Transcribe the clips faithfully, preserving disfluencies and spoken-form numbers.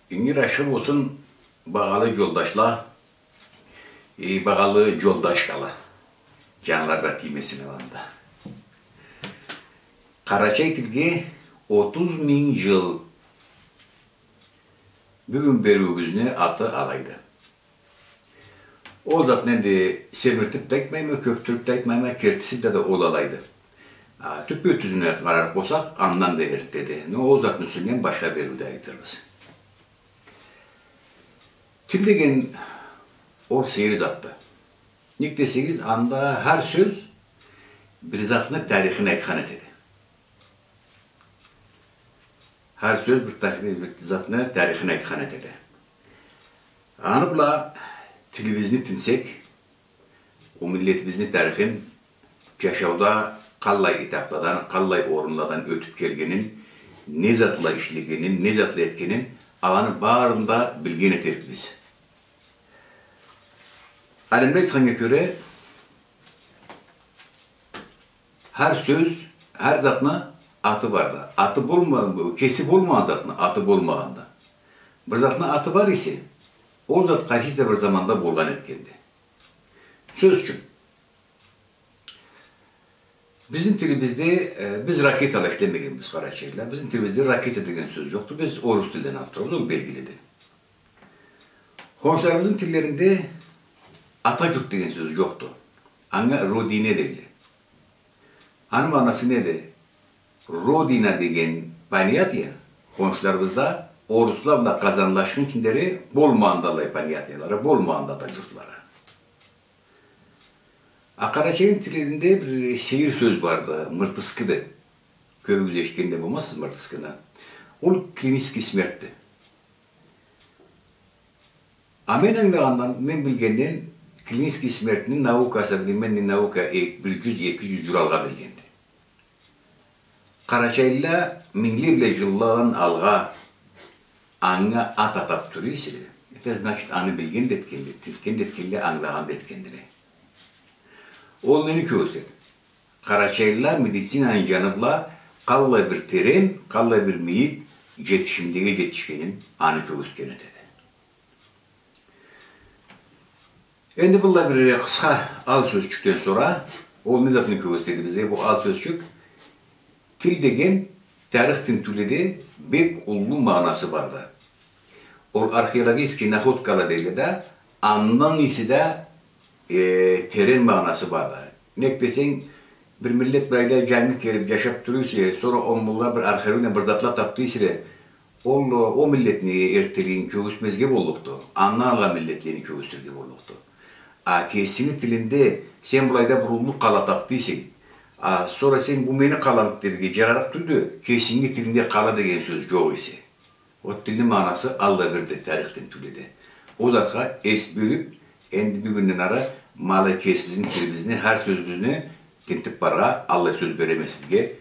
Ингир ашхы болсун, багъалы джолдашла, э, багъалы джолдашкала. Джанларына тиймесин аланы да. Къарачай тилге отуз минг джыл. Бюгюн бериуюбюзню аты алайды. Ол затны энди семиртиб да айтмайма, кёбдюрюб да айтмайма, кертиси бла да ол алайды. А, тюппе-тюзюне къарарыкъ болсакъ, андан да эртдеди. Но ол затны юсюнден башха бериуде айтырбыз. Тил деген ол сейир затды. Нек десегиз, анда хар сёз бир затны тарихин айтхан этеди. Хар сёз бир тарихи-, бир затны тарихин айтхан этеди. Аны бла тилибизни тинтсек, ол миллетибизни тарихин, джашауда къаллай этапладан, къаллай орунладан ётюб келгенин, не затла ишлегенин, не затла этгенин, аланы барын да билген этерикбиз. Алимле айтханнга кёре, хар сёз, хар затны аты барды. Аты болма-, кеси болмагъан затны аты болмагъанды. Бир затны аты бар эсе, ол зат къайсыса бир заманда болгъан этгенди. Сёз ючюн, бизни тилибизде, э, биз ракетала ишлемегенбиз, къарачайла. Бизни тилибизде ракета деген сёз джокъду. Биз орус тилден алыб турабыз, ол белгилиди. Хоншуларыбызны тиллеринде ата джурт деген сёз джокъду. Анга родина дейле. Аны магъанасы неди? Родина деген понятие хоншуларыбызда орусла бла къазанлашхынчы дери болмагъанды аллай понятиелары, болмагъанды ата джуртлары. А къарачайны тилинде бир сейир сёз барды, мыртыскы деб. Кёбюгюз эшитген да болмазсыз мыртыскыны. Ол клинический смертьди. А мен ангылагъандан, мен билгенден, клинический смертьни наука, современный наука, э, бир джюз, эки джюз джыл алгъа билгенди. Къарачайлыла мингле бла джылладан алгъа анга ат атаб тура эселе, это значит, аны билген да этгенле, тинтген да этгенле, ангылагъан да этгендиле. Ол нени кёргюзтеди? Къарачайлыла медицинаны джаны бла къаллай бир терен, къаллай бир мийик джетишимлеге джетишгенин аны кёргюзтген этеди. Энди быллай бир къысха ал сёзчюкден сора, ол не затны кёргюзтеди бизге бу ал сёзчюк? Тил деген тарих тинтиуледе бек уллу магъанасы барды. Ол археологический находкала дейле да, андан эсе да, э, терен магъанасы барды. Нек десенг, бир миллет былайда джангы келиб джашаб тура эсе, сора ол мында бир археология бир затла табды эселе, ол, ол миллетни эртделигин кёргюзтмезге боллукъду, андан алгъа миллетлени кёргюзтюрге боллукъду. А кесинги тилинде сен былайда бир уллу къала табды эсенг, а сора сен бу мени къалам дерге джарарыкъ тюлдю, кесинги тилинде къала деген сёз джокъ эсе. Ол тилни магъанасы аллай бирди тарих тинтиуледе. Ол затха эс бёлюб, энди бюгюнден ары ма алай кесибизни тилибизни, хар сёзюбюзню тинтиб барыргъа аллай сёз береме сизге.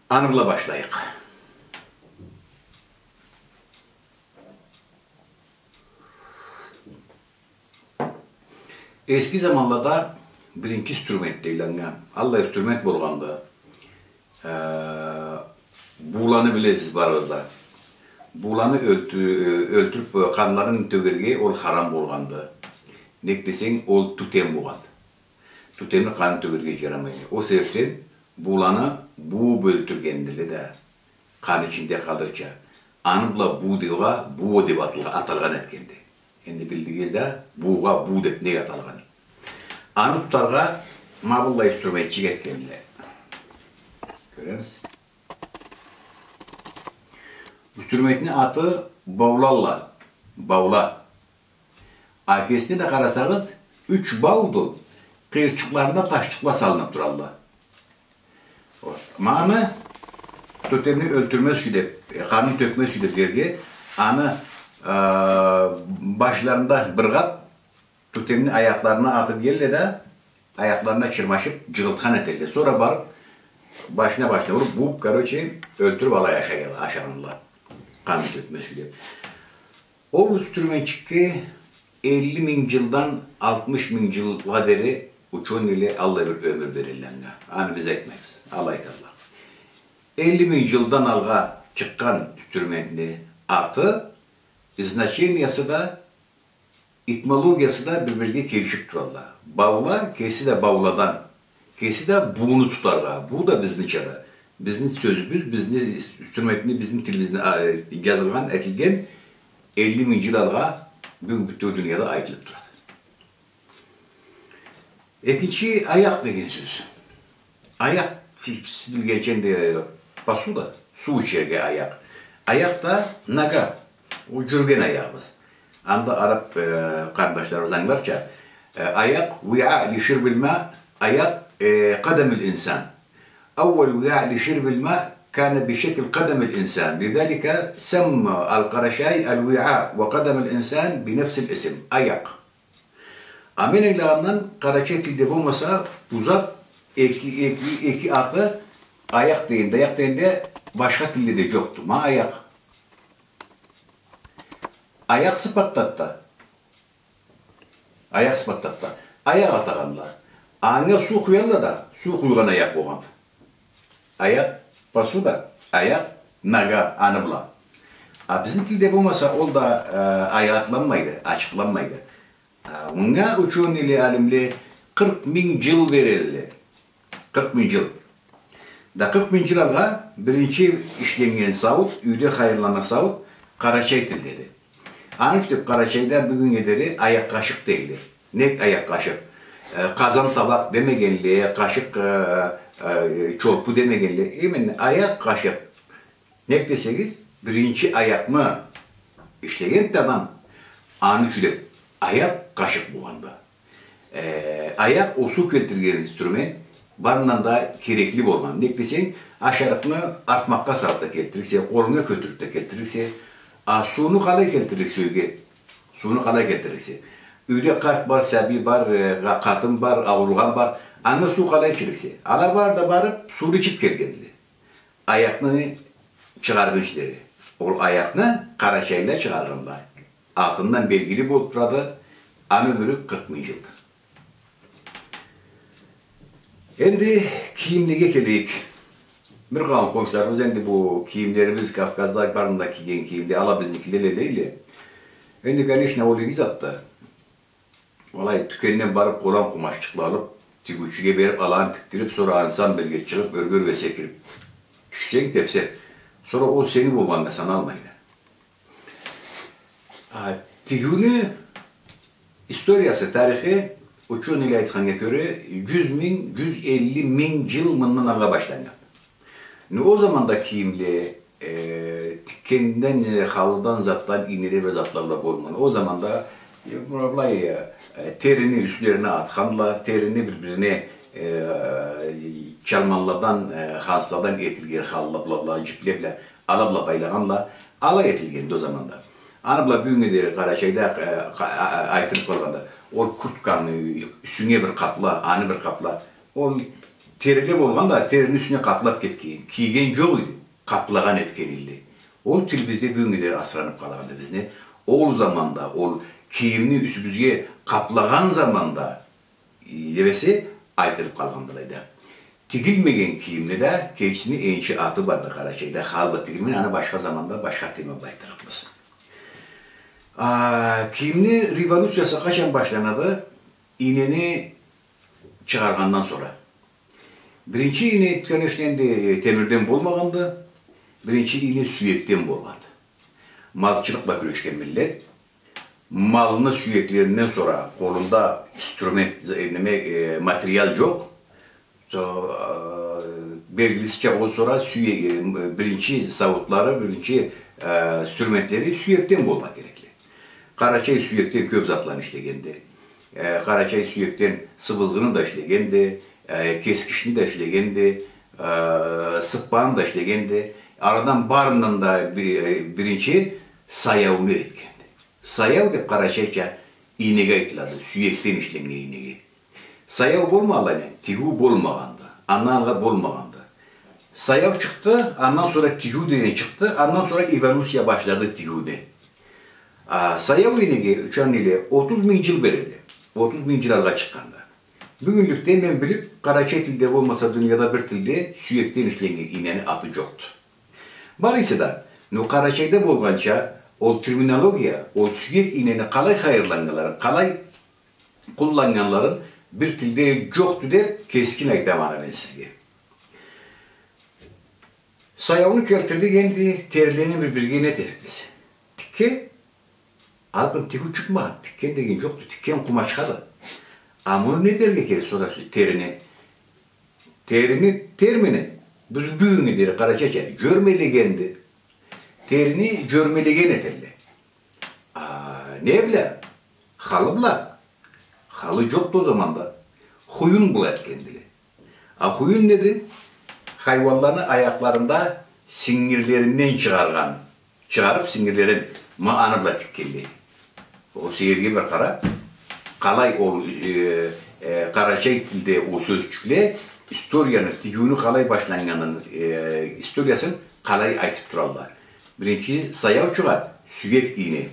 Аны бла башлайыкъ. Эски заманлада биринчи инструмент дейле анга. Аллай инструмент болгъанды. Э, бууланы билесиз барыгъыз да. Бууланы ёлтю-, э, ёлтюрюб, э, къанларын тёгерге ол харам болгъанды. Нек десенг, ол тотем болгъанды. Тотемни къанын тёгерге джарамайды. Ол себебден бууланы бууб ёлтюргендиле да, къаны ичинде къалырча. Аны бла буу да буу деб аталгъан этгенди. Энди билдигиз да, буугъа буу деб нек аталгъанын. Аны тутаргъа ма быллай инструментчик этгендиле. Кёремиз. Инструментни аты баула. Баула. А кесине да къарасагъыз, юч бауду, къыйырчыкъларына ташчыкъла салыныб туралла. Ма аны тотемни ёлтюрмез ючюн деб, э, къанын тёкмез ючюн деб джерге, аны, э, башларында бир къат тотемни аякъларына атыб иелле да, аякъларына чырмашыб, джыгъылтхан этелле. Сора барыб, башына, башына уруб, бууб, короче, ёлтюрюб алай ашай-, ашагъанла. Къанын тёкмез ючюн деб. Ол инструментчикге элли минг джылдан алтмыш минг джылгъа дери учёныйле аллай бир ёмюр берелле анга. Аны биз айтмайбыз, ала айталла. Элли минг джылдан алгъа чыкъгъан инструментни аты Значениясы да, этимологиясы да бир-бирге келишип туралла. Баула, кеси да бауладан, кеси да бууну тутаргъа. Буу да бизнича да. Бизни сёзюбюз, бизни инструментни, бизни тилибизни, а, э, джазылгъан, этилген элли минг джыл алгъа бюгюн бютеу дунияда айтылып турады. Экинчи, аякъ деген сёз. Аякъ, сиз билгенча энди, посуда, суу ичерге аякъ. Аякъ да нога, ол джюрюген аягъыбыз. Анда араб, э, къарындашларыбыз ангыларча, э, аякъ, وعاء لشرب الماء, аякъ, э, قدم الإنسان. أول وعاء لشرب الماء كان بشكل قدم الإنسان، لذلك سمى القرشاي الوعاء وقدم الإنسان بنفس الاسم، аякъ. А мен ангылагъандан, къарачай тилде болмаса, бу зат эки, эки, эки аты аякъ деген, аякъ деген да башха тилде да джокъду. Ма аякъ. Аякъ сыпатдады да. Аякъ сыпатдады да. Аякъ атагъанла. Анга суу къуялла да, суу къуйгъан аякъ болгъанды. Аякъ, посуда, аякъ, нога, аны бла. А бизни тилде болмаса, ол да, э, айгъатланмайды, ачыкъланмайды. А, мынга учёныйле, алимле къыркъ минг джыл берелле. Къыркъ минг джыл. Да къыркъ минг джыл алгъа биринчи ишленнген сауут, юйде хайырланнган сауут къарачай тилдеди. Аны ючюн деб Къарачайда бюгюннге дери аякъ-къашыкъ дейле. Нек аякъ-къашыкъ? Э, къазан-табакъ демегенле, къашыкъ, э, э, чолпу демегенле. Именно аякъ-къашыкъ. Нек десегиз, биринчи аякъны ишлегенди адам, аны ючюн деб аякъ-къашыкъ болгъанды. Э, аякъ ол суу келтирген инструмент барындан да керекли болгъан. Нек десенг, ашарыкъны артмакъгъа салыб да келтирирсе, къолунга кётюрюб да келтирирсе, а сууну къалай келтирирсе юйге? Сууну къалай келтирирсе? Юйде къарт бар, сабий бар, э, къа-, къатын бар, ауругъан бар. Анга суу къалай ичирирсе? Ала бары да барыб, сууну ичиб келгендиле. Аякъны чыгъаргъынчы дери. Ол аякъны къарачайла чыгъаргъанла. Атындан белгили болуб турады, аны ёмюрю къыркъ минг джылды. Энди кийимлеге келейик. Бир къауум хоншуларыбыз энди бу кийимлерибиз, Кавказда барын да кийген кийимле, ала бизникиле дейле. Энди, конечно, ол иги затды. Алай тюкенден барыб, къолан къумаччыкъла алыб, тигиучюге бериб, аланы тикдириб, сора ансамбльге чыгъыб, ёрге-ёрге секириб тюшсенг, тепсеб, сора ол сени болгъаннга саналмайды. А, тигиуню историясы, тарихи, учёныйле айтханнга кёре, джюз минг, джюз элли минг джыл мындан алгъа башланнган. Ну, ол заманда кийимле, э, тикгенден, э, халыдан, затдан, ийнеле бла, затла бла болмагъан. Ол заманда, э, былай, э, терини юслерине атханла, терини бир-бирине, э, чалманладан, э, хансладан этилген халла бла, бла, джипле бла, ала бла байлагъанла, алай этилгенди ол заманда. Аны бла бюгюннге дери Къарачайда, э, къа-, а-, а-, айтылыб къалгъанды. Ол куртканы юсюнге бир къапла, аны бир къапла. Ол териле болгъан да, терини юсюне къаплаб кетген, кийген джокъ эди. Къаплагъан этген эдиле. Ол тилибизде бюгюннге дери асраныб къалгъанды бизни. Ол заманда, ол кийимни юсюбюзге къаплагъан заманда, э, эсе, айтылыб къалгъандыла да. Тигилмеген кийимни да кесини энчи аты барды Къарачайда, халы бла тигилмеген, аны башха заманда, башха тема бла айтырыкъбыз. А, кийимни революциясы къачан башланады? Ийнени чыгъаргъандан сора. Биринчи ийне, конечно, энди, э, темирден болмагъанды. Биринчи ийне сюекден болгъанды. Малчылыкъ бла кюрешген миллет малны сюеклеринден сора, къолунда инструмент, э, неме, э, материал джокъ. Со-, э, белгилисича, ол сора сюе-, э, биринчи сауутлары, биринчи, э, инструментлери сюекден болма керекли. Къарачай сюекден кёб затланы ишлегенди. Э, къарачай сюекден сыбызгъыны да ишлегенди, э, кескични да ишлегенди, э, сыппаны да ишлегенди. Аладан барындан да би-, э, биринчи саяуну этгенди. Саяу деб къарачайча ийнеге айтылады, сюекден ишленнген ийнеге. Саяу болмагъанлай, тигиу болмагъанды, андан алгъа болмагъанды. Саяу чыкъды, андан сора тигиу деген чыкъды, андан сора эволюция башлады тигиуде. А, саяу ийнеге учёныйле отуз минг джыл берелле. Отуз минг джыл алгъа чыкъгъанды. Бюгюнлюкде мен билиб, къарачай тилде болмаса, дунияда бир тилде сюекден ишленнген ийнени аты джокъду. Бар эсе да, ну, Къарачайда болгъанча, Ол терминология, ол сюек ийнени къалай хайырланнганларын, къалай къулланнганларын бир тилде джокъду деб кескин айтама аны мен сизге. Саяуну келтирдик, энди терилени бир-бирге не этерикбиз? Тикген, алкъын тигиу чыкъмагъан, тикген деген джокъду, тикген къумачхады. А муну не этерге керек, сора терини? Терини термини, биз бюгюннге дери къарачайча джёрмелегенди. Терини джёрмелеген этелле. А не бла? Халы бла. Халы джокъду ол заманда. Хуюн бла этгендиле. А хуюн неди? Хайуанланы аякъларында сингирлеринден чыгъаргъан. Чыгъарыб сингирлерин, ма аны бла тикгенле. Ол сейирге бир къара. Къалай ол, э, э, къарачай тилде ол сёзчюкле историяны, тигиуню къалай башланнганын, э, историясын къалай айтыб туралла. Биринчи саяу чыгъады, сюек ийне.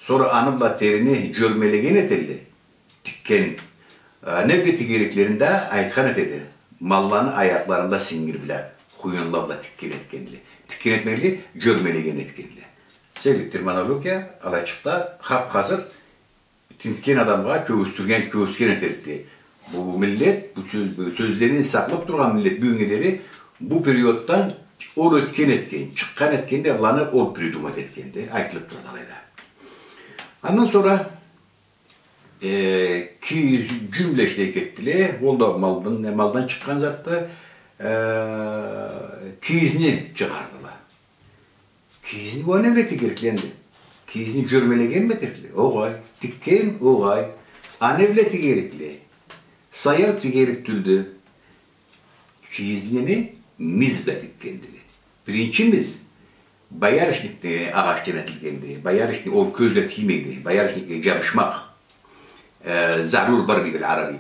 Сора аны бла терини джёрмелеген этелле. Тикген, э, не бла тигериклерин да айтхан этеди. Малланы аякъларында сингир бла, хуюнла бла тикген этгенле. Тикген этмегенле, джёрмелеген этгенле. Сёз, терминология алайчыкъда хап-хазыр тинтген адамгъа кёргюзтюрген, кёргюзтген этерикди. Бу миллет, бу сё-, бу сёзлерин сакълаб тургъан миллет бюгюннге дери бу периоддан ол ётген этген, чыкъгъан этген да, быланы ол придумать этген да, айтылыб турады алайда. Андан сора, э, кийиз джюн бла ишлей кетдиле, ол да малдан, малдан чыкъгъан затды, э, кийизни чыгъардыла. Кийизни уа не бла тигерикди энди? Кийизни джёрмелегенми этерикле? Огъай. Тикген? Огъай. А не бла тигерикле? Саяу тигерик тюлдю. Кийизни миз бла тикгендиле. Биринчи миз боярышник деген агъачдан этилгенди. Боярышник, ол кёзге тиймейди. Боярышник, э, джабышмакъ. Э, заррур бар биле араби.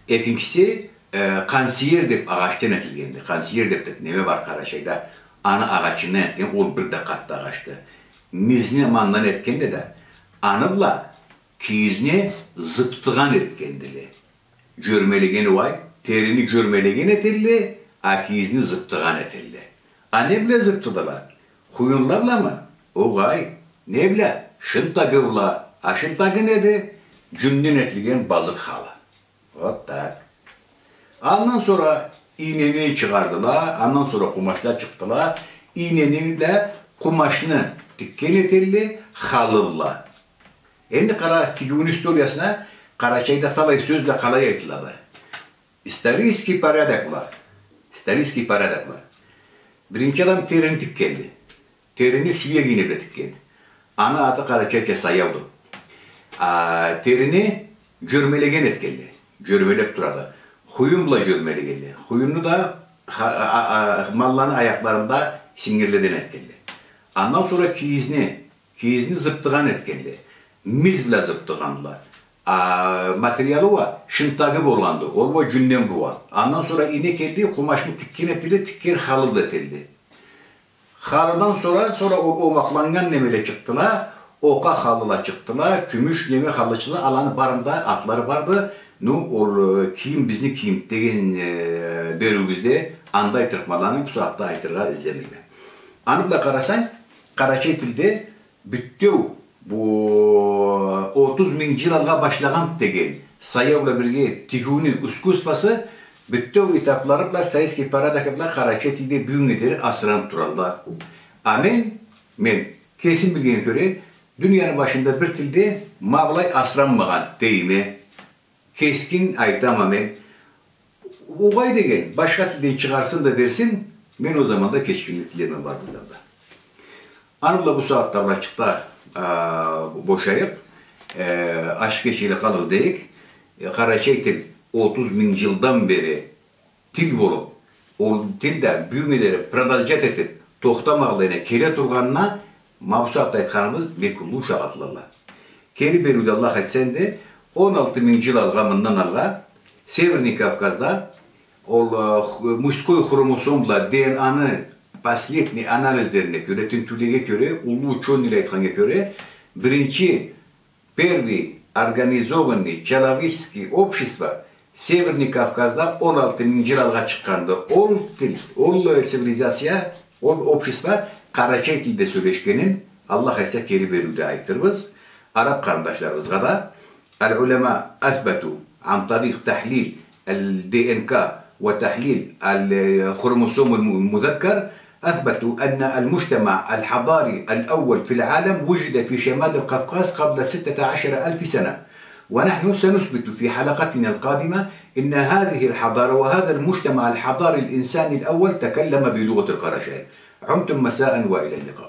Экинчиси, э, къансиер деб агъачдан этилгенди. Къансиер деб да неме бар Къарачайда. Аны агъачындан этген, ол бир да къаты агъачды. Мизни ма андан этгенле да, аны бла кийизни зыбтыгъан этгендиле. Джёрмелеген уай, терини джёрмелеген этелле, а кийизни зыбтыгъан этелле. А не бла зыбтыдыла? Хуюнла бламы? Огъай. Не бла? Шынтагы бла. А шынтагы неди? Джюнден этилген базыкъ халы. Вот так. Андан сора ийнени чыгъардыла, андан сора къумачла чыкъдыла. Ийнени бла къумачны тикген этелле, халы бла. Энди къара, тигиуню историясына Къарачайда талай сёз бла къалай айтылады. Исторический порядок бла. Исторический порядок бла. Биринчи адам терини тикгенди. Терини сюек ийне бла тикгенди. Аны аты къарачайча саяуду. А, терини джёрмелеген этгенле. Джёрмелеб турады. Хуюн бла джёрмелегенле. Хуюнну да ха-, а, а, а, малланы аякъларында сингирледен этгенле. Андан сора кийизни, кийизни зыбтыгъан этгенле. Миз бла зыбтыгъанла. А, материалы уа шынтагы болгъанды, ол уа джюнден болгъан. Андан сора ийне келди, къумачны тикген этдиле, тикген халы бла этелле. Халыдан сора, сора о-, омакъланнган немеле чыкъдыла, окъа халыла чыкъдыла, кюмюш неме халычыла, аланы барында атлары барды. Ну, ол, э, кийим бизни кийим деген, э, бериуюбюзде анда айтырыкъма, аланы бусагъатда айтыргъа излемейме. Аны бла къарасанг, къарачай тилде бютеу бу отуз минг джыл алгъа башлагъан деген саяу бла бирге тигиуню искусствосу бютеу этаплары бла, исторический порядокъ бла къарачай тилде бюгюннге дери асыралыб туралла. А мен, мен кесим билгеннге кёре, дунияны башында бир тилде ма былай асыралмагъан дейме. Кескин айтама мен. Огъай деген, башха тилден чыгъарсын да берсин, мен ол заманда кечгинлик тилерме бардыгъыздан да. Аны бла бусагъатда былайчыкъда, а, бошайыкъ, э, ашхы кечели къалыгъыз дейик. Э, къарачай тил отуз минг джылдан бери тил болуб, ол тил да бюгюннге дери продолжать этиб, тохтамагъанлай келе тургъанына ма бусагъатда айтханыбыз бек уллу шагъатлыкъла. Кери бериуде, Аллах айтса энди, он алты минг джыл алгъа, мындан алгъа, Северный Кавказда ол, э, ху-, мужской хромосомла ДНА-ны последний анализлерине кёре, тинтиулеге кёре, уллу учёныйле айтханнга кёре, биринчи первый организованный человеческий общество Северный Кавказда он алты минг джыл алгъа чыкъгъанды. Ол тил, ол, э, цивилизация, ол общество Къарачай тилде сёлешгенин, Аллах айтса, кери бериуде айтырбыз. Араб къарындашларыбызгъа да, العلماء أثبتوا عن طريق تحليل ال دي إن كي وتحليل الخروموسوم الم-، المذكر، أثبتوا أن المجتمع الحضاري الأول في العالم وجد في شمال القفقاز قبل ستة عشر ألف سنة. ونحن سنثبت في حلقتنا القادمة أن هذه الحضارة وهذا المجتمع الحضاري الإنساني الأول تكلم بلغة القراشاي. عمتم مساء وإلى اللقاء.